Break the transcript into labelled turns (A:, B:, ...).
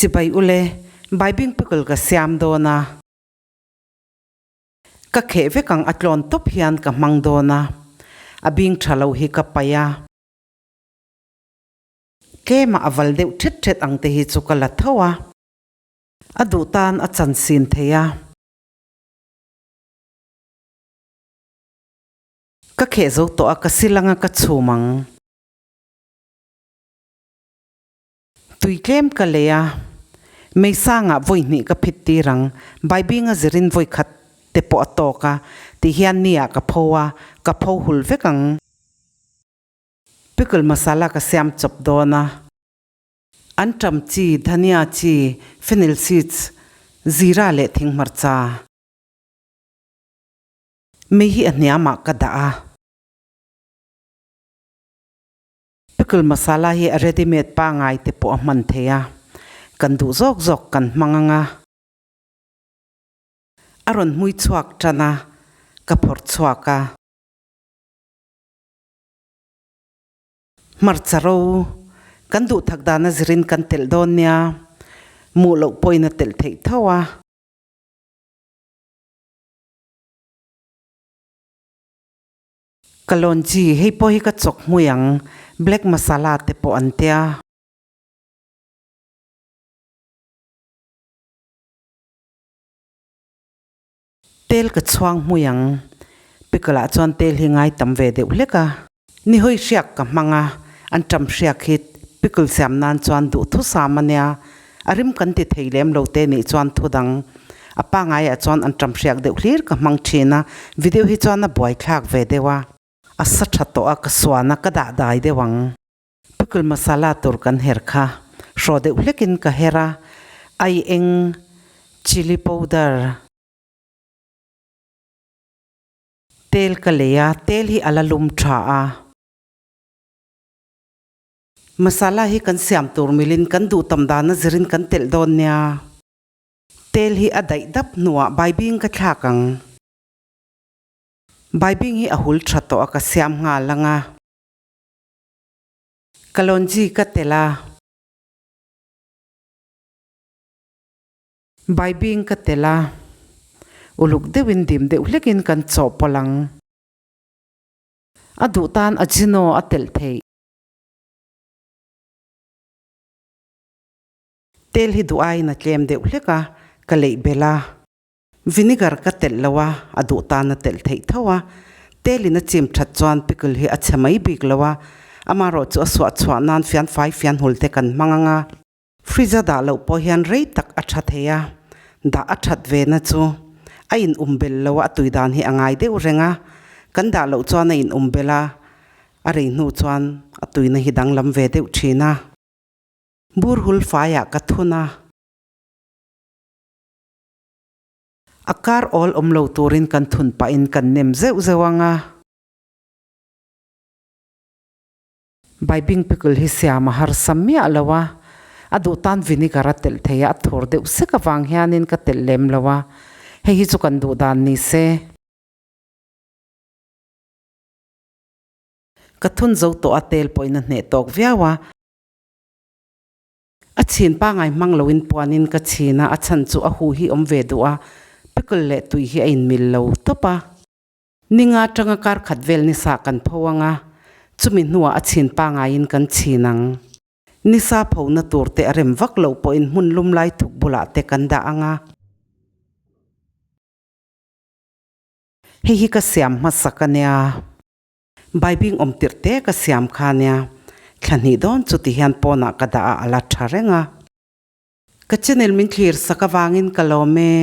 A: Chibai ule, Baibing pickle ka siam dawn a. Ka kheh vek ang a tlawn tawp hian ka hmang dawn a, a bing tha lo hi ka paih a. Tlema a val deuh thet thet ang te hi chu ka la tho a, a duh tan a chan sin thei a. Ka kheh zo tawh a, ka sil anga ka chhum ang. Tui tlem ka lei a, Mei sangah vawi hnih ka phit tir ang, Baibinga zirin vawi khat te pawh a tawk a, ti hian ni ah ka pho a, ka pho hul vek ang. Pickle masala ka siam chawp dawn a, anṭam chi, dhania chi, fennel seeds, zira leh thinghmarcha. Mei hi a hniamah ka dah a. Pickle masala hi a ready made pangai te pawh a hman thei a, kan duh zawk zawk kan hmang ang a. A rawn hmui chhuak tan a, ka phawrh chhuak a. Hmarcha ro, kan duh thak dana zirin kan telh dawn nia, muh loh pawhin a telh theih tho a. Ka lawnchi, hei pawh hi ka chawk hmui ang, black masala te pawh an tia. Tel ka chhuang hmui ang, pickle ah chuan tel hi ngai tam ve deuh hlek a. Ni hawi hriak ka hmang a, an ṭam hriak hi pickle siam nan chuan duh thusam a nia, a rim kan ti thei lem lo te nih chuan thu dang. A pangaiah chuan an ṭam hriak deuh hlir ka hmang ṭhin a, video hi chuan a buaithlak ve deuh a. A sa ṭha tawh a, ka suan a, ka dah dai deuh ang. Pickle masala tur kan her kha hraw deuh hlekin ka her a, ai eng, chilli powder, tel ka lei a, tel hi a la lum ṭha a. Masala hi kan siam tur milin kan duh tam dana zirin kan telh dawn nia. Tel hi a daih dap hnuah baibing ka thlak ang. Baibing hi a hul tha tawh a ka siam nghal ang a. Kalonji ka telh a. Baibing ka telh a. Uluk deuhin dim deuh hlekin kan chawhpawlh ang. A duh tan ajino a telh theih. Tel hi duh aiin a tlem deuh hlek a, ka leih belh a. Vinegar ka telh lo a, a duh tan a telh theih tho a. Telin a chim that chuan pickle hi a chhe mai bik lo a, amaherawhchu a suah chhuah nan fian fai fian hul te kan hmang ang a. Fridge a dah loh pawh hian rei tak a tha thei a, dah a that ve na chu a in um bel lo a, a tui dan hi a ngai deuh reng a, kan dah loh chuan a in um bel a, a rei hnu chuan a tuina hi danglam ve deuh thin a. Bur hul faiah ka thun a. A kar awl awm lo turin kan thun pahin kan nem zeuh zeuh ang a. Baibing pickle hi siam a harsa miah lo a, a duh tan vinegar a telh thei a, a thur deuh sek avang hianin ka telh lem lo a, hei hi chu kan duh dan ni se. Ka thun zo tawh a, tel pawhin a hneh tawk viau a. A chhin pangai hmang loin puanin ka chhin a, a chhan chu a hu hi awm ve duh a, pickle leh tui hi a inmil lo tawp a. Ninga atanga kar khat vel nisa kan pho ang a, chumi hnuah a chhin pangaiin kan chhin ang. Nisa phona tur te a rem vak loh pawhin hmun lum lai thuk bulah te kan dah ang a. Hei hi ka siam hmasak a nia. Baibing awm tirh te ka siam kha nia, thla hnih dawn chu ti hian pawnah ka dah a, a la tha reng a. Ka channel min thlir sak avangin ka lawm e.